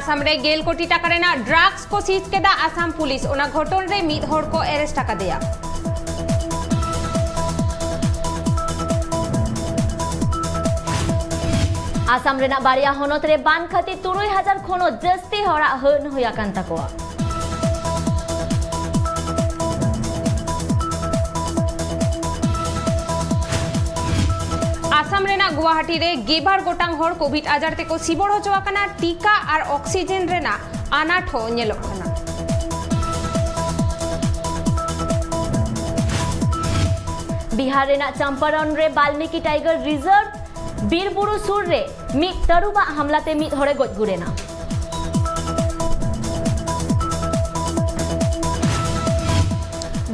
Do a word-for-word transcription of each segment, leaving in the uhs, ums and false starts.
ᱟᱥᱟᱢ ᱨᱮ ᱜᱮᱞ ᱠᱳᱴᱤ ᱴᱟᱠᱟ ᱨᱮᱱᱟᱜ ᱰᱨᱟᱜᱥ ᱠᱚ ᱥᱤᱡᱽ ᱠᱮᱫᱟ ᱟᱥᱟᱢ ᱯᱩᱞᱤᱥ᱾ ᱚᱱᱟ ᱜᱷᱚᱴᱚᱱ ᱨᱮ ᱢᱤᱫ ᱦᱚᱲ ᱠᱚ ᱮᱨᱮᱥᱴ ᱟᱠᱟᱫᱮᱭᱟ᱾ ᱟᱥᱟᱢ ᱨᱮᱱᱟᱜ ᱵᱟᱨᱭᱟ ᱦᱚᱱᱚᱛ ᱨᱮ ᱵᱟᱱ ᱠᱷᱟᱹᱛᱤᱨ ᱛᱩᱨᱩᱭ ᱦᱟᱡᱟᱨ ᱠᱷᱚᱱ ᱦᱚᱸ ᱡᱟᱹᱥᱛᱤ ᱦᱚᱲᱟᱜ ᱦᱟᱹᱱ ᱦᱩᱭ ᱟᱠᱟᱱ ᱛᱟᱠᱚᱣᱟ᱾ ᱟᱥᱟᱢ ᱨᱮᱱᱟᱜ ᱜᱩᱣᱟᱦᱟᱴᱤ ᱨᱮ ᱜᱮᱞᱵᱟᱨ ᱜᱚᱴᱟᱝ ᱦᱚᱲ ᱠᱳᱵᱷᱤᱰ ᱟᱡᱟᱨ ᱛᱮᱠᱚ ᱥᱤᱵᱚᱲ ᱦᱚᱪᱚ ᱟᱠᱟᱱᱟ᱾ ᱴᱤᱠᱟ ᱟᱨ ᱚᱠᱥᱤᱡᱮᱱ ᱨᱮᱱᱟᱜ ᱟᱱᱟᱴ ᱦᱚᱸ ᱧᱮᱞᱚᱜ ᱠᱟᱱᱟ᱾ ᱵᱤᱦᱟᱨ ᱨᱮᱱᱟᱜ ᱪᱟᱢᱯᱟᱨᱚᱱ ᱨᱮ ᱵᱟᱞᱢᱤᱠᱤ ᱴᱟᱭᱜᱟᱨ ᱨᱤᱡᱟᱨᱵᱷ ᱵᱤᱨ ᱵᱩᱨᱩ ᱥᱩᱨ ᱨᱮ ᱢᱤᱫ ᱛᱟᱹᱨᱩᱵᱟᱜ ᱦᱟᱢᱞᱟᱛᱮ ᱢᱤᱫ ᱦᱚᱲᱮ ᱜᱚᱡ ᱜᱩᱨ ᱮᱱᱟ᱾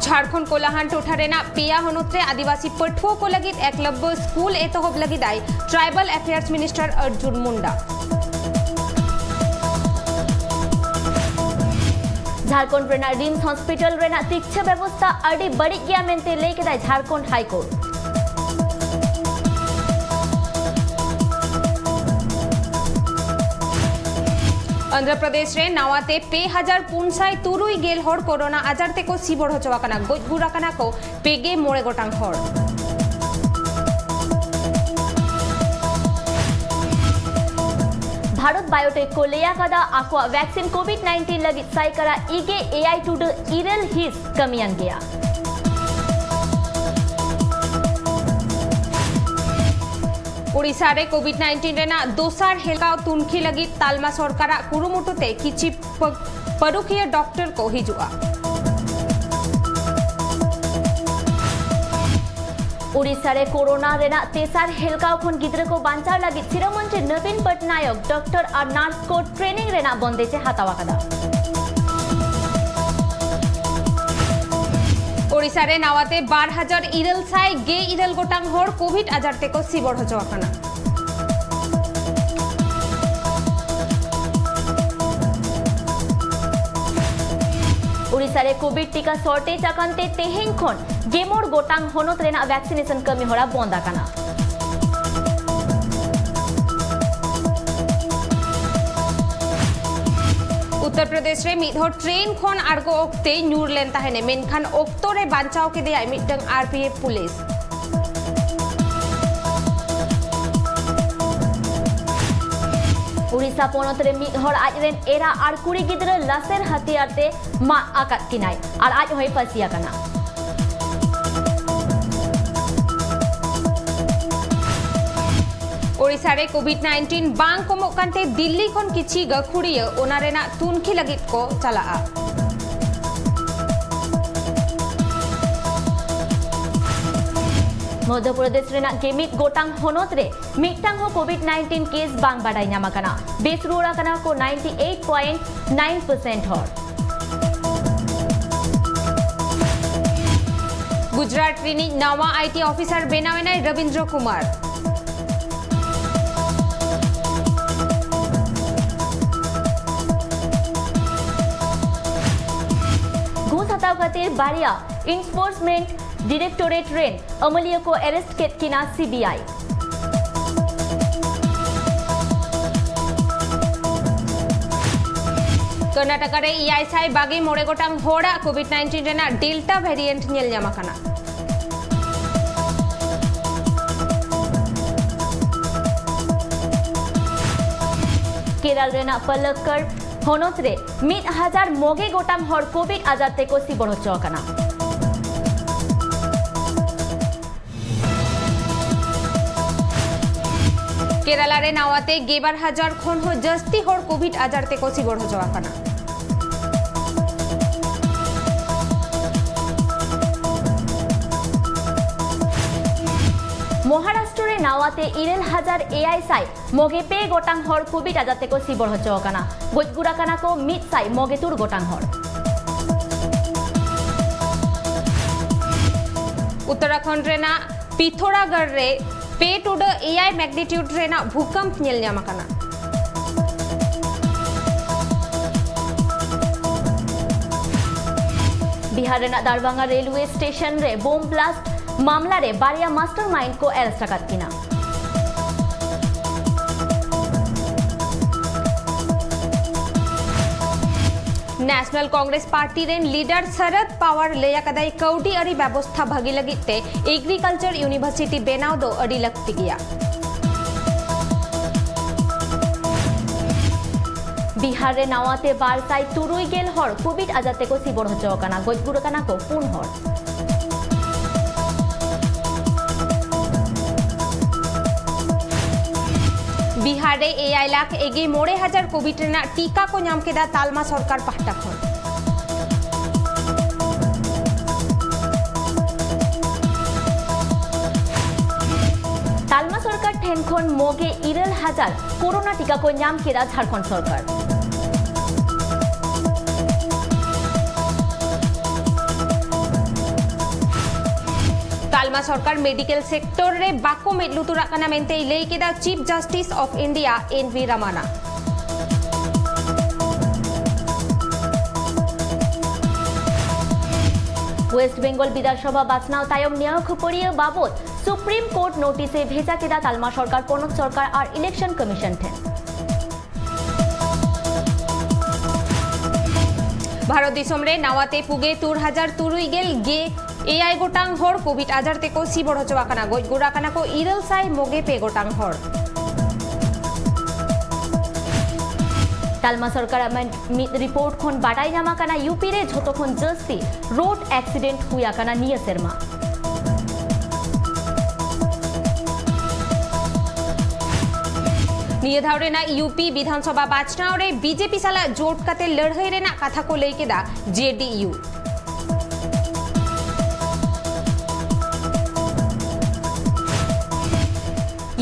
ᱡᱷᱟᱲᱠᱷᱚᱸᱰ ᱠᱳᱞᱟᱦᱟᱱ ᱴᱚᱴᱷᱟ ᱨᱮᱱᱟᱜ ᱯᱮᱭᱟ ᱦᱚᱱᱚᱛ ᱨᱮ ᱟᱹᱫᱤᱵᱟᱹᱥᱤ ᱯᱟᱹᱴᱷᱩᱣᱟᱹ ᱠᱚ ᱞᱟᱹᱜᱤᱫ ᱮᱠᱞᱚᱵᱽᱵᱚ ᱥᱠᱩᱞ ᱮᱛᱚᱦᱚᱵ ᱞᱟᱹᱜᱤᱫ ᱟᱭ ᱴᱨᱟᱭᱵᱟᱞ ᱟᱯᱷᱮᱭᱟᱨᱥ ᱢᱤᱱᱤᱥᱴᱟᱨ ᱚᱨᱡᱩᱱ ᱢᱩᱱᱰᱟ᱾ ᱡᱷᱟᱲᱠᱷᱚᱸᱰ ᱨᱮᱱᱟᱜ ᱨᱤᱢᱥ ᱦᱚᱥᱯᱤᱴᱟᱞ ᱨᱮᱱᱟᱜ ᱛᱤᱠᱪᱷᱟᱹ ᱵᱮᱵᱚᱥᱛᱟ ᱟᱹᱰᱤ ᱵᱟᱹᱲᱤᱡ ᱜᱮᱭᱟ ᱢᱮᱱᱛᱮ ᱞᱟᱹᱭ ᱠᱮᱫᱟᱭ ᱡᱷᱟᱲᱠᱷᱚᱸᱰ ᱦᱟᱭ ᱠᱳᱨᱴ᱾ ᱚᱱᱫᱷᱨᱚ ᱯᱨᱚᱫᱮᱥ ᱨᱮ ᱱᱟᱣᱟ ᱛᱮ ᱯᱮ ᱦᱟᱡᱟᱨ ᱯᱩᱱ ᱥᱟᱭ ᱛᱩᱨᱩᱭ ᱜᱮᱞ ᱦᱚᱲ ᱠᱳᱨᱳᱱᱟ ᱟᱡᱟᱨ ᱛᱮᱠᱚ ᱥᱤᱵᱚᱲ ᱦᱚᱪᱚ ᱟᱠᱟᱱᱟ᱾ ᱜᱚᱡ ᱜᱩᱨ ᱟᱠᱟᱱᱟ ᱠᱚ ᱯᱮ ᱜᱮ ᱢᱚᱬᱮ ᱜᱚᱴᱟᱝ ᱦᱚᱲ᱾ ᱵᱷᱟᱨᱚᱛ ᱵᱟᱭᱳᱴᱮᱠ ᱠᱚ ᱞᱟᱹᱭ ᱟᱠᱟᱫᱟ, ᱟᱠᱚᱣᱟᱜ ᱵᱷᱮᱠᱥᱤᱱ ᱠᱳᱵᱷᱤᱰ ᱱᱟᱭᱤᱱᱴᱤᱱ ᱞᱟᱹᱜᱤᱫ ᱥᱟᱭᱠᱟᱲᱟ ᱤᱜᱮ ᱮᱭᱟᱭ ᱴᱩᱰᱟᱹᱜ ᱤᱨᱟᱹᱞ ᱦᱤᱸᱥ ᱠᱟᱹᱢᱤᱭᱟᱱ ᱜᱮᱭᱟ᱾ ᱳᱰᱤᱥᱟ ᱨᱮ ᱠᱳᱵᱷᱤᱰ ᱱᱟᱭᱤᱱᱴᱤᱱ ᱨᱮᱱᱟᱜ ᱫᱚᱥᱟᱨ ᱦᱮᱞᱠᱟᱣ ᱛᱩᱱᱠᱷᱤ ᱞᱟᱹᱜᱤᱫ ᱛᱟᱞᱢᱟ ᱥᱚᱨᱠᱟᱨᱟᱜ ᱠᱩᱨᱩᱢᱩᱴᱩ ᱛᱮ ᱠᱤᱪᱷᱤ ᱯᱟᱹ-, ᱯᱟᱹᱨᱩᱠᱷᱤᱭᱟᱹ ᱰᱚᱠᱴᱚᱨ ᱠᱚ ᱦᱤᱡᱩᱜᱼᱟ᱾ ᱳᱰᱤᱥᱟ ᱨᱮ ᱠᱳᱨᱳᱱᱟ ᱨᱮᱱᱟᱜ ᱛᱮᱥᱟᱨ ᱦᱮᱞᱠᱟᱣ ᱠᱷᱚᱱ ᱜᱤᱫᱽᱨᱟᱹ ᱠᱚ ᱵᱟᱧᱪᱟᱣ ᱞᱟᱹᱜᱤᱫ ᱥᱤᱨᱟᱹ ᱢᱚᱱᱛᱨᱤ ᱱᱚᱵᱤᱱ ᱯᱚᱴᱱᱟᱭᱚᱠ ᱰᱚᱠᱴᱚᱨ ᱟᱨ ᱱᱟᱨᱥ ᱠᱚ ᱴᱨᱮᱱᱤᱝ ᱨᱮᱱᱟᱜ ᱵᱚᱱᱫᱮᱡ ᱮ ᱦᱟᱛᱟᱣ ᱟᱠᱟᱫᱟ᱾ ᱨᱮ ᱱᱟᱣᱟᱛᱮ ᱵᱟᱨ ᱦᱟᱡᱟᱨ ᱤᱨᱟᱹᱞ ᱥᱟᱭ ᱜᱮᱞ ᱤᱨᱟᱹᱞ ᱜᱚᱴᱟᱝ ᱦᱚᱲ ᱠᱳᱵᱷᱤᱰ ᱟᱡᱟᱨ ᱛᱮᱠᱚ ᱥᱤᱵᱚᱲ ᱦᱚᱪᱚ ᱟᱠᱟᱱᱟ᱾ ᱳᱰᱤᱥᱟ ᱨᱮ ᱠᱳᱵᱷᱤᱰ ᱴᱤᱠᱟ ᱥᱚᱨᱴᱮᱡᱽ ᱟᱠᱟᱱ ᱛᱮ ᱛᱮᱦᱮᱧ ᱠᱷᱚᱱ ᱜᱮᱢᱚᱬ ᱜᱚᱴᱟᱝ ᱦᱚᱱᱚᱛ ᱨᱮᱱᱟᱜ ᱵᱷᱮᱠᱥᱤᱱᱮᱥᱚᱱ ᱠᱟᱹᱢᱤ ᱦᱚᱨᱟ ᱵᱚᱱᱫ ᱟᱠᱟᱱᱟ᱾ ᱩᱛᱛᱚᱨ ᱯᱨᱚᱫᱮᱥ ᱨᱮ ᱢᱤᱫ ᱦᱚᱲ ᱴᱨᱮᱱ ᱠᱷᱚᱱ ᱟᱬᱜᱚ ᱚᱠᱛᱮ ᱧᱩᱨ ᱞᱮᱱ ᱛᱟᱦᱮᱱᱮ, ᱢᱮᱱᱠᱷᱟᱱ ᱚᱠᱛᱚ ᱨᱮ ᱵᱟᱧᱪᱟᱣ ᱠᱮᱫᱮᱭᱟᱭ ᱢᱤᱫᱴᱟᱝ ᱟᱨ ᱯᱤ ᱮᱯᱷ ᱯᱩᱞᱤᱥ᱾ ᱩᱲᱤᱥᱥᱟ ᱯᱚᱱᱚᱛ ᱨᱮ ᱢᱤᱫ ᱦᱚᱲ ᱟᱡ ᱨᱮᱱ ᱮᱨᱟ ᱟᱨ ᱠᱩᱲᱤ ᱜᱤᱫᱽᱨᱟᱹ ᱞᱟᱥᱮᱨ ᱦᱟᱹᱛᱤᱭᱟᱨ ᱛᱮ ᱢᱟᱜ ᱟᱠᱟᱫ ᱠᱤᱱᱟᱭ ᱟᱨ ᱟᱡ ᱦᱚᱸᱭ ᱯᱷᱟᱹᱥᱤ ᱟᱠᱟᱱᱟ᱾ ᱳᱰᱤᱥᱟ ᱨᱮ ᱠᱳᱵᱷᱤᱰ ᱱᱟᱭᱤᱱᱴᱤᱱ ᱵᱟᱝ ᱠᱚᱢᱚᱜ ᱠᱟᱱᱛᱮ ᱫᱤᱞᱞᱤ ᱠᱷᱚᱱ ᱠᱤᱪᱷᱤ ᱜᱟᱹᱠᱷᱩᱲᱤᱭᱟᱹ ᱚᱱᱟ ᱨᱮᱱᱟᱜ ᱛᱩᱱᱠᱷᱤ ᱞᱟᱹᱜᱤᱫ ᱠᱚ ᱪᱟᱞᱟᱜᱼᱟ᱾ ᱢᱚᱫᱷᱭᱚ ᱯᱨᱚᱫᱮᱥ ᱨᱮᱱᱟᱜ ᱜᱮᱢᱤᱫ ᱜᱚᱴᱟᱝ ᱦᱚᱱᱚᱛ ᱨᱮ ᱢᱤᱫᱴᱟᱝ ᱦᱚᱸ ᱠᱳᱵᱷᱤᱰ ᱱᱟᱭᱤᱱᱴᱤᱱ ᱠᱮᱥ ᱵᱟᱝ ᱵᱟᱰᱟᱭ ᱧᱟᱢ ᱟᱠᱟᱱᱟ᱾ ᱵᱮᱥ ᱨᱩᱣᱟᱹᱲ ᱟᱠᱟᱱᱟ ᱠᱚ ninety eight point nine percent ᱦᱚᱲ᱾ ᱜᱩᱡᱽᱨᱟᱴ ᱨᱤᱱᱤᱡ ᱱᱟᱣᱟ ᱟᱭ ᱴᱤ ᱚᱯᱷᱤᱥᱟᱨ ᱵᱮᱱᱟᱣ ᱮᱱᱟᱭ ᱨᱚᱵᱤᱱᱫᱨᱚ ᱠᱩᱢᱟᱨ᱾ ᱜᱷᱩᱥ ᱦᱟᱛᱟᱣ ᱠᱷᱟᱹᱛᱤᱨ ᱵᱟᱨᱭᱟ ᱤᱱᱯᱷᱳᱨᱥᱢᱮᱱᱴ ᱰᱤᱨᱮᱠᱴᱚᱨᱮᱴ ᱨᱮᱱ ᱟᱹᱢᱟᱹᱞᱤᱭᱟᱹ ᱠᱚ ᱮᱨᱮᱥᱴ ᱠᱮᱫ ᱠᱤᱱᱟ ᱥᱤ ᱵᱤ ᱟᱭ᱾ ᱠᱚᱨᱱᱟᱴᱚᱠ ᱨᱮ ᱮᱭᱟᱭ ᱥᱟᱭ ᱵᱟᱜᱮ ᱢᱚᱬᱮ ᱜᱚᱴᱟᱝ ᱦᱚᱲᱟᱜ ᱠᱳᱵᱷᱤᱰ ᱱᱟᱭᱤᱱᱴᱤᱱ ᱨᱮᱱᱟᱜ ᱰᱮᱞᱴᱟ ᱵᱷᱮᱨᱤᱭᱮᱱᱴ ᱧᱮᱞ ᱧᱟᱢ ᱟᱠᱟᱱᱟ᱾ ᱠᱮᱨᱟᱞ ᱨᱮᱱᱟᱜ ᱯᱟᱞᱟᱠᱠᱟᱲ ᱦᱚᱱᱚᱛ ᱨᱮ ᱢᱤᱫ ᱦᱟᱡᱟᱨ ᱢᱚᱜᱮ ᱜᱚᱴᱟᱝ ᱦᱚᱲ ᱠᱳᱵᱷᱤᱰ ᱟᱡᱟᱨ ᱛᱮᱠᱚ ᱥᱤᱵᱚᱲ ᱦᱚᱪᱚ ᱟᱠᱟᱱᱟ᱾ ᱠᱮᱨᱟᱞᱟ ᱨᱮ ᱱᱟᱣᱟᱛᱮ ᱜᱮᱞᱵᱟᱨ ᱦᱟᱡᱟᱨ ᱠᱷᱚᱱ ᱦᱚᱸ ᱡᱟᱹᱥᱛᱤ ᱦᱚᱲ ᱠᱳᱵᱷᱤᱰ ᱟᱡᱟᱨ ᱛᱮᱠᱚ ᱥᱤᱵᱚᱲ ᱦᱚᱪᱚ ᱟᱠᱟᱱᱟ᱾ ᱢᱚᱦᱟᱨᱟᱥᱴᱨᱚ ᱨᱮ ᱱᱟᱣᱟᱛᱮ ᱤᱨᱟᱹᱞ ᱦᱟᱡᱟᱨ ᱮᱭᱟᱭ ᱥᱟᱭ ᱢᱚᱜᱮ ᱯᱮ ᱜᱚᱴᱟᱝ ᱦᱚᱲ ᱠᱳᱵᱷᱤᱰ ᱟᱡᱟᱨ ᱛᱮᱠᱚ ᱥᱤᱵᱚᱲ ᱦᱚᱪᱚ ᱟᱠᱟᱱᱟ᱾ ᱜᱚᱡ ᱜᱩᱨ ᱟᱠᱟᱱᱟ ᱠᱚ ᱢᱤᱫ ᱥᱟᱭ ᱢᱚᱜᱮ ᱛᱩᱨ ᱜᱚᱴᱟᱝ ᱦᱚᱲ᱾ ᱩᱛᱛᱚᱨᱟᱠᱷᱚᱸᱰ ᱨᱮᱱᱟᱜ ᱯᱤᱛᱷᱳᱨᱟᱜᱚᱲ ᱨᱮ ᱯᱮ ᱴᱩᱰᱟᱹᱜ ᱮᱭᱟᱭ ᱢᱮᱜᱽᱱᱤᱴᱤᱭᱩᱰ ᱨᱮᱱᱟᱜ ᱵᱷᱩᱠᱚᱢᱯ ᱧᱮᱞ ᱧᱟᱢ ᱟᱠᱟᱱᱟ᱾ ᱵᱤᱦᱟᱨ ᱨᱮᱱᱟᱜ ᱫᱟᱨᱵᱷᱟᱝᱜᱟ ᱨᱮᱞᱣᱮ ᱥᱴᱮᱥᱚᱱ ᱨᱮ ᱵᱳᱢ ᱵᱞᱟᱥᱴ ᱢᱟᱢᱞᱟ ᱨᱮ ᱵᱟᱨᱭᱟ ᱢᱟᱥᱴᱟᱨ ᱢᱟᱭᱤᱱᱰ ᱠᱚ ᱟᱨᱮᱥᱴ ᱟᱠᱟᱫ ᱠᱤᱱᱟ᱾ ᱱᱮᱥᱱᱟᱞ ᱠᱚᱝᱜᱨᱮᱥ ᱯᱟᱨᱴᱤ ᱨᱮᱱ ᱞᱤᱰᱟᱨ ᱥᱚᱨᱚᱫ ᱯᱟᱣᱟᱨ ᱞᱟᱹᱭ ᱟᱠᱟᱫᱟᱭ, ᱠᱟᱹᱣᱰᱤ ᱟᱹᱨᱤ ᱵᱮᱵᱚᱥᱛᱷᱟ ᱵᱷᱟᱹᱜᱤ ᱞᱟᱹᱜᱤᱫ ᱛᱮ ᱮᱜᱽᱨᱤᱠᱟᱞᱪᱟᱨ ᱤᱭᱩᱱᱤᱵᱷᱟᱨᱥᱤᱴᱤ ᱵᱮᱱᱟᱣ ᱫᱚ ᱟᱹᱰᱤ ᱞᱟᱹᱠᱛᱤ ᱜᱮᱭᱟ᱾ ᱵᱤᱦᱟᱨ ᱨᱮ ᱱᱟᱣᱟ ᱛᱮ ᱵᱟᱨ ᱥᱟᱭ ᱛᱩᱨᱩᱭ ᱜᱮᱞ ᱦᱚᱲ ᱠᱳᱵᱷᱤᱰ ᱟᱡᱟᱨ ᱛᱮᱠᱚ ᱥᱤᱵᱚᱲ ᱦᱚᱪᱚ ᱟᱠᱟᱱᱟ, ᱜᱚᱡ ᱜᱩᱨ ᱟᱠᱟᱱᱟ ᱠᱚ ᱯᱩᱱ ᱦᱚᱲ᱾ ᱵᱤᱦᱟᱨ ᱨᱮ ᱮᱭᱟᱭ ᱞᱟᱠᱷ ᱮᱜᱮ ᱢᱚᱬᱮ ᱦᱟᱡᱟᱨ ᱠᱳᱵᱷᱤᱰ ᱨᱮᱱᱟᱜ ᱴᱤᱠᱟ ᱠᱚ ᱧᱟᱢ ᱠᱮᱫᱟ ᱛᱟᱞᱢᱟ ᱥᱚᱨᱠᱟᱨ ᱯᱟᱦᱴᱟ ᱠᱷᱚᱱ᱾ ᱛᱟᱞᱢᱟ ᱥᱚᱨᱠᱟᱨ ᱴᱷᱮᱱ ᱠᱷᱚᱱ ᱢᱚᱜᱮ ᱤᱨᱟᱹᱞ ᱦᱟᱡᱟᱨ ᱠᱳᱨᱳᱱᱟ ᱴᱤᱠᱟ ᱠᱚ ᱧᱟᱢ ᱠᱮᱫᱟ ᱡᱷᱟᱲᱠᱷᱚᱸᱰ ᱥᱚᱨᱠᱟᱨ᱾ ᱛᱟᱞᱢᱟ ᱥᱚᱨᱠᱟᱨ ᱢᱮᱰᱤᱠᱮᱞ ᱥᱮᱠᱴᱚᱨ ᱨᱮ ᱵᱟᱠᱚ ᱢᱮᱫ ᱞᱩᱛᱩᱨᱟᱜ ᱠᱟᱱᱟ ᱢᱮᱱᱛᱮᱭ ᱞᱟᱹᱭ ᱠᱮᱫᱟ ᱪᱤᱯ ᱡᱟᱥᱴᱤᱥ ᱚᱯᱷ ᱤᱱᱰᱤᱭᱟ ᱮᱱ ᱵᱷᱤ ᱨᱟᱢᱟᱱᱟ᱾ ᱳᱭᱮᱥᱴ ᱵᱮᱝᱜᱚᱞ ᱵᱤᱫᱷᱟᱱᱥᱚᱵᱷᱟ ᱵᱟᱪᱷᱱᱟᱣ ᱛᱟᱭᱚᱢ ᱱᱤᱭᱟᱹ ᱠᱷᱟᱹᱯᱟᱹᱨᱤᱭᱟᱹ ᱵᱟᱵᱚᱛ ᱥᱩᱯᱨᱤᱢ ᱠᱳᱨᱴ ᱱᱳᱴᱤᱥ ᱮ ᱵᱷᱮᱡᱟ ᱠᱮᱫᱟ ᱛᱟᱞᱢᱟ ᱥᱚᱨᱠᱟᱨ, ᱯᱚᱱᱚᱛ ᱥᱚᱨᱠᱟᱨ ᱟᱨ ᱤᱞᱮᱠᱥᱚᱱ ᱠᱚᱢᱤᱥᱚᱱ ᱴᱷᱮᱱ᱾ ᱵᱷᱟᱨᱚᱛ ᱫᱤᱥᱚᱢ ᱨᱮ ᱱᱟᱣᱟ ᱛᱮ ᱯᱩᱜᱮ ᱛᱩᱨ ᱦᱟᱡᱟᱨ ᱛᱩᱨᱩᱭ ᱜᱮᱞ ᱜᱮ ᱮᱭᱟᱭ ᱜᱚᱴᱟᱝ ᱦᱚᱲ ᱠᱳᱵᱷᱤᱰ ᱟᱡᱟᱨ ᱛᱮᱠᱚ ᱥᱤᱵᱚᱲ ᱦᱚᱪᱚ ᱟᱠᱟᱱᱟ᱾ ᱜᱚᱡ ᱜᱩᱨ ᱟᱠᱟᱱᱟ ᱠᱚ ᱤᱨᱟᱹᱞ ᱥᱟᱭ ᱢᱚᱜᱮ ᱯᱮ ᱜᱚᱴᱟᱝ ᱦᱚᱲ᱾ ᱛᱟᱞᱢᱟ ᱥᱚᱨᱠᱟᱨᱟᱜ ᱢᱤᱫ, ᱢᱤᱫ ᱨᱤᱯᱳᱨᱴ ᱠᱷᱚᱱ ᱵᱟᱰᱟᱭ ᱧᱟᱢ ᱟᱠᱟᱱᱟ, ᱭᱩ ᱯᱤ ᱨᱮ ᱡᱷᱚᱛᱚ ᱠᱷᱚᱱ ᱡᱟᱹᱥᱛᱤ ᱨᱳᱰ ᱮᱠᱥᱤᱰᱮᱱᱴ ᱦᱩᱭ ᱟᱠᱟᱱᱟ ᱱᱤᱭᱟᱹ ᱥᱮᱨᱢᱟ᱾ ᱱᱤᱭᱟᱹ ᱫᱷᱟᱣ ᱨᱮᱱᱟᱜ ᱭᱩ ᱯᱤ ᱵᱤᱫᱷᱟᱱᱥᱚᱵᱷᱟ ᱵᱟᱪᱷᱱᱟᱣ ᱨᱮ ᱵᱤ ᱡᱮ ᱯᱤ ᱥᱟᱞᱟᱜ ᱡᱳᱴ ᱠᱟᱛᱮ ᱞᱟᱹᱲᱦᱟᱹᱭ ᱨᱮᱱᱟᱜ ᱠᱟᱛᱷᱟ ᱠᱚ ᱞᱟᱹᱭ ᱠᱮᱫᱟ ᱡᱮ ᱰᱤ ᱭᱩ᱾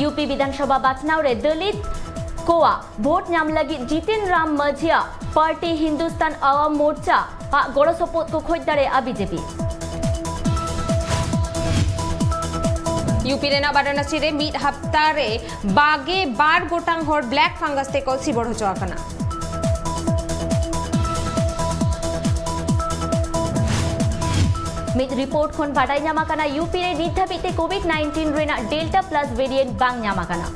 ᱭᱩ ᱯᱤ ᱵᱤᱫᱷᱟᱱᱥᱚᱵᱷᱟ ᱵᱟᱪᱷᱱᱟᱣ ᱨᱮ ᱫᱚᱞᱤᱛ ᱠᱚᱣᱟᱜ ᱵᱷᱳᱴ ᱧᱟᱢ ᱞᱟᱹᱜᱤᱫ ᱡᱤᱛᱤᱱ ᱨᱟᱢ ᱢᱟᱹᱡᱷᱤᱭᱟᱜ ᱯᱟᱨᱴᱤ ᱦᱤᱱᱫᱩᱥᱛᱟᱱ ᱟᱣᱟᱢ ᱢᱳᱨᱪᱟ ᱟᱜ ᱜᱚᱲᱚ ᱥᱚᱯᱚᱦᱚᱫ ᱠᱚ ᱠᱷᱚᱡ ᱫᱟᱲᱮᱭᱟᱜᱼᱟ ᱵᱤ ᱡᱮ ᱯᱤ᱾ ᱭᱩᱯᱤ ᱨᱮᱱᱟᱜ ᱵᱟᱨᱟᱱᱟᱥᱤ ᱨᱮ ᱢᱤᱫ ᱦᱟᱯᱛᱟ ᱨᱮ ᱵᱟᱜᱮ ᱵᱟᱨ ᱜᱚᱴᱟᱝ ᱦᱚᱲ ᱵᱞᱮᱠ ᱯᱷᱟᱝᱜᱟᱥ ᱛᱮᱠᱚ ᱥᱤᱵᱚᱲ ᱦᱚᱪᱚ ᱟᱠᱟᱱᱟ᱾ ᱢᱤᱫ ᱨᱤᱯᱳᱨᱴ ᱠᱷᱚᱱ ᱵᱟᱰᱟᱭ ᱧᱟᱢ ᱟᱠᱟᱱᱟ, ᱭᱩᱯᱤ ᱨᱮ ᱱᱤᱛ ᱫᱷᱟᱹᱵᱤᱡ ᱛᱮ ᱠᱳᱵᱷᱤᱰ ᱱᱟᱭᱤᱱᱴᱤᱱ ᱨᱮᱱᱟᱜ ᱰᱮᱞᱴᱟ ᱯᱞᱟᱥ ᱵᱷᱮᱨᱤᱭᱮᱱᱴ ᱵᱟᱝ ᱧᱟᱢ ᱟᱠᱟᱱᱟ᱾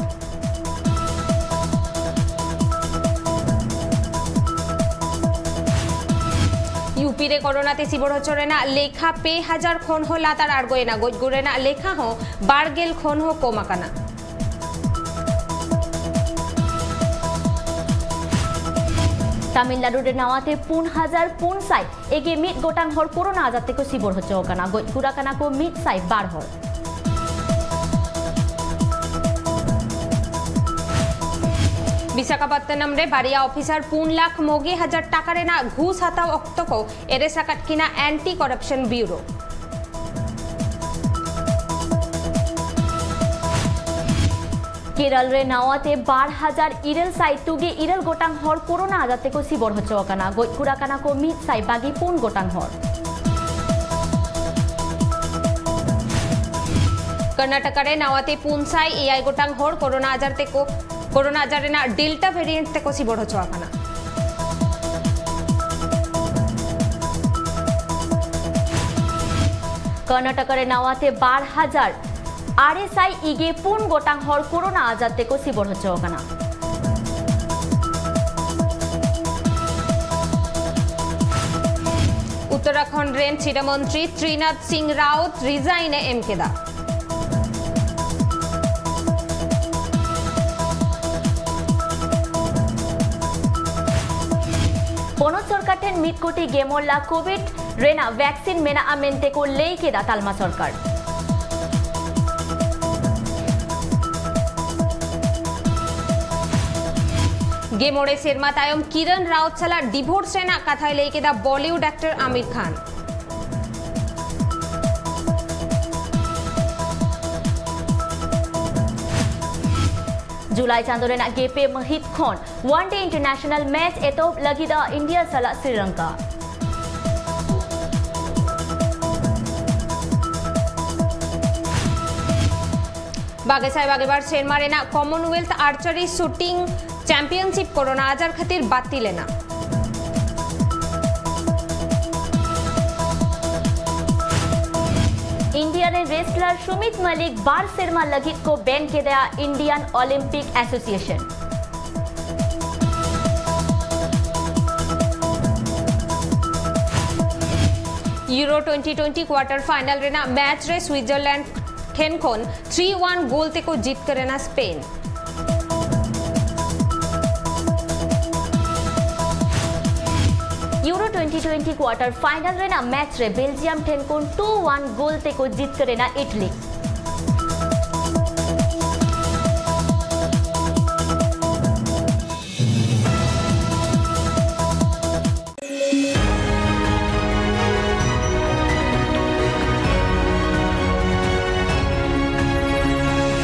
ᱭᱩᱯᱤ ᱨᱮ ᱠᱳᱨᱳᱱᱟ ᱛᱮ ᱥᱤᱵᱚᱲ ᱦᱚᱪᱚ ᱨᱮᱱᱟᱜ ᱞᱮᱠᱷᱟ ᱯᱮ ᱦᱟᱡᱟᱨ ᱠᱷᱚᱱ ᱦᱚᱸ ᱞᱟᱛᱟᱨ ᱟᱬᱜᱚᱭᱮᱱᱟ᱾ ᱜᱚᱡ ᱜᱩᱨ ᱨᱮᱱᱟᱜ ᱞᱮᱠᱷᱟ ᱦᱚᱸ ᱵᱟᱨ ᱜᱮᱞ ᱠᱷᱚᱱ ᱦᱚᱸ ᱠᱚᱢ ᱟᱠᱟᱱᱟ᱾ ᱛᱟᱢᱤᱞᱱᱟᱲᱩ ᱨᱮ ᱱᱟᱣᱟ ᱛᱮ ᱯᱩᱱ ᱦᱟᱡᱟᱨ ᱯᱩᱱ ᱥᱟᱭ ᱮᱜᱮ ᱢᱤᱫ ᱜᱚᱴᱟᱝ ᱦᱚᱲ ᱠᱳᱨᱳᱱᱟ ᱟᱡᱟᱨ ᱛᱮᱠᱚ ᱥᱤᱵᱚᱲ ᱦᱚᱪᱚ ᱟᱠᱟᱱᱟ᱾ ᱜᱚᱡ ᱜᱩᱨ ᱟᱠᱟᱱᱟ ᱠᱚ ᱢᱤᱫ ᱥᱟᱭ ᱵᱟᱨ ᱦᱚᱲ᱾ ᱵᱤᱥᱟᱠᱷᱟᱯᱟᱛᱛᱟᱱᱟᱢ ᱨᱮ ᱵᱟᱨᱭᱟ ᱚᱯᱷᱤᱥᱟᱨ ᱯᱩᱱ ᱞᱟᱠᱷ ᱢᱚᱜᱮ ᱦᱟᱡᱟᱨ ᱴᱟᱠᱟ ᱨᱮᱱᱟᱜ ᱜᱷᱩᱥ ᱦᱟᱛᱟᱣ ᱚᱠᱛᱚ ᱠᱚ ᱮᱨᱮᱥ ᱟᱠᱟᱫ ᱠᱤᱱᱟ ᱮᱱᱴᱤ ᱠᱚᱨᱟᱯᱥᱚᱱ ᱵᱤᱭᱩᱨᱳ᱾ ᱠᱮᱨᱟᱞ ᱨᱮ ᱱᱟᱣᱟ ᱛᱮ ᱵᱟᱨ ᱦᱟᱡᱟᱨ ᱤᱨᱟᱹᱞ ᱥᱟᱭ ᱛᱩᱜᱮ ᱤᱨᱟᱹᱞ ᱜᱚᱴᱟᱝ ᱦᱚᱲ ᱠᱳᱨᱳᱱᱟ ᱟᱡᱟᱨ ᱛᱮᱠᱚ ᱥᱤᱵᱚᱲ ᱦᱚᱪᱚ ᱟᱠᱟᱱᱟ᱾ ᱜᱚᱡ ᱜᱩᱨ ᱟᱠᱟᱱᱟ ᱠᱚ ᱢᱤᱫ ᱥᱟᱭ ᱵᱟᱜᱮ ᱯᱩᱱ ᱜᱚᱴᱟᱝ ᱦᱚᱲ᱾ ᱠᱚᱨᱱᱟᱴᱚᱠᱟ ᱨᱮ ᱱᱟᱣᱟ ᱛᱮ ᱯᱩᱱ ᱥᱟᱭ ᱮᱭᱟᱭ ᱜᱚᱴᱟᱝ ᱦᱚᱲ ᱠᱳᱨᱳᱱᱟ ᱟᱡᱟᱨ ᱛᱮᱠᱚ, ᱠᱳᱨᱳᱱᱟ ᱟᱡᱟᱨ ᱨᱮᱱᱟᱜ ᱰᱮᱞᱴᱟ ᱵᱷᱮᱨᱤᱭᱮᱱᱴ ᱛᱮᱠᱚ ᱥᱤᱵᱚᱲ ᱦᱚᱪᱚ ᱟᱠᱟᱱᱟ᱾ ᱠᱚᱨᱱᱟᱴᱚᱠᱟ ᱨᱮ ᱱᱟᱣᱟ ᱛᱮ ᱵᱟᱨ ᱦᱟᱡᱟᱨ ᱟᱨᱮ ᱥᱟᱭ ᱤᱜᱮ ᱯᱩᱱ ᱜᱚᱴᱟᱝ ᱦᱚᱲ ᱠᱳᱨᱳᱱᱟ ᱟᱡᱟᱨ ᱛᱮᱠᱚ ᱥᱤᱵᱚᱲ ᱦᱚᱪᱚ ᱟᱠᱟᱱᱟ᱾ ᱩᱛᱛᱚᱨᱟᱠᱷᱚᱸᱰ ᱨᱮᱱ ᱥᱤᱨᱟᱹ ᱢᱚᱱᱛᱨᱤ ᱛᱨᱤᱱᱟᱛᱷ ᱥᱤᱝ ᱨᱟᱣᱛ ᱨᱤᱡᱟᱭᱤᱱ ᱮ ᱮᱢ ᱠᱮᱫᱟ᱾ ᱯᱚᱱᱚᱛ ᱥᱚᱨᱠᱟᱨ ᱴᱷᱮᱱ ᱢᱤᱫ ᱠᱳᱴᱤ ᱜᱮᱢᱚᱨ ᱞᱟᱠᱷ ᱠᱳᱵᱷᱤᱰ ᱨᱮᱱᱟᱜ ᱵᱷᱮᱠᱥᱤᱱ ᱢᱮᱱᱟᱜᱼᱟ ᱢᱮᱱᱛᱮ ᱠᱚ ᱞᱟᱹᱭ ᱠᱮᱫᱟ ᱛᱟᱞᱢᱟ ᱥᱚᱨᱠᱟᱨ᱾ ᱜᱮ ᱢᱚᱬᱮ ᱥᱮᱨᱢᱟ ᱛᱟᱭᱚᱢ ᱠᱤᱨᱚᱱ ᱨᱟᱣᱛ ᱥᱟᱞᱟᱜ ᱰᱤᱵᱷᱳᱨᱥ ᱨᱮᱱᱟᱜ ᱠᱟᱛᱷᱟᱭ ᱞᱟᱹᱭ ᱠᱮᱫᱟ ᱵᱚᱞᱤᱣᱩᱰ ᱟᱠᱴᱚᱨ ᱟᱢᱤᱨ ᱠᱷᱟᱱ᱾ ᱡᱩᱞᱟᱭ ᱪᱟᱸᱫᱚ ᱨᱮᱱᱟᱜ ᱜᱮᱞ ᱯᱮ ᱢᱟᱹᱦᱤᱛ ᱠᱷᱚᱱ ᱚᱣᱟᱱ ᱰᱮ ᱤᱱᱴᱟᱨᱱᱮᱥᱱᱟᱞ ᱢᱮᱪ ᱮᱛᱚᱦᱚᱵ ᱞᱟᱹᱜᱤᱫ ᱤᱱᱰᱤᱭᱟ ᱥᱟᱞᱟᱜ ᱥᱨᱤᱞᱚᱝᱠᱟ᱾ ᱵᱟᱜᱮ ᱥᱟᱭ ᱵᱟᱜᱮ ᱵᱟᱨ ᱥᱮᱨᱢᱟ ᱨᱮᱱᱟᱜ ᱠᱚᱢᱚᱱᱣᱮᱞᱛᱷ ᱟᱨᱪᱟᱨᱤ ᱥᱩᱴᱤᱝ ᱪᱟᱢᱯᱤᱭᱚᱱᱥᱤᱯ ᱠᱳᱨᱳᱱᱟ ᱟᱡᱟᱨ ᱠᱷᱟᱹᱛᱤᱨ ᱵᱟᱹᱛᱤᱞ ᱮᱱᱟ᱾ ᱤᱱᱰᱤᱭᱟ ᱨᱮᱱ ᱨᱮᱥᱞᱟᱨ ᱥᱩᱢᱤᱛ ᱢᱟᱞᱤᱠ ᱵᱟᱨ ᱥᱮᱨᱢᱟ ᱞᱟᱹᱜᱤᱫ ᱠᱚ ᱵᱮᱱ ᱠᱮᱫᱮᱭᱟ Indian Olympic association. Euro twenty twenty quarter final ᱨᱮᱱᱟᱜ ᱢᱮᱪ ᱨᱮ ᱥᱩᱭᱡᱟᱨᱞᱮᱱᱰ ᱴᱷᱮᱱ ᱠᱷᱚᱱ ᱛᱷᱨᱤ ᱣᱟᱱ ᱜᱳᱞ ᱛᱮᱠᱚ ᱡᱤᱛᱠᱟᱹᱨ ᱮᱱᱟ Spain. Euro twenty twenty quarter final ᱨᱮᱱᱟᱜ ᱢᱮᱪ ᱨᱮ ᱵᱮᱞᱡᱤᱭᱟᱢ ᱴᱷᱮᱱ ᱠᱷᱚᱱ ᱴᱩ ᱣᱟᱱ ᱜᱳᱞ ᱛᱮᱠᱚ ᱡᱤᱛᱠᱟᱹᱨ ᱮᱱᱟ ᱤᱴᱞᱤ᱾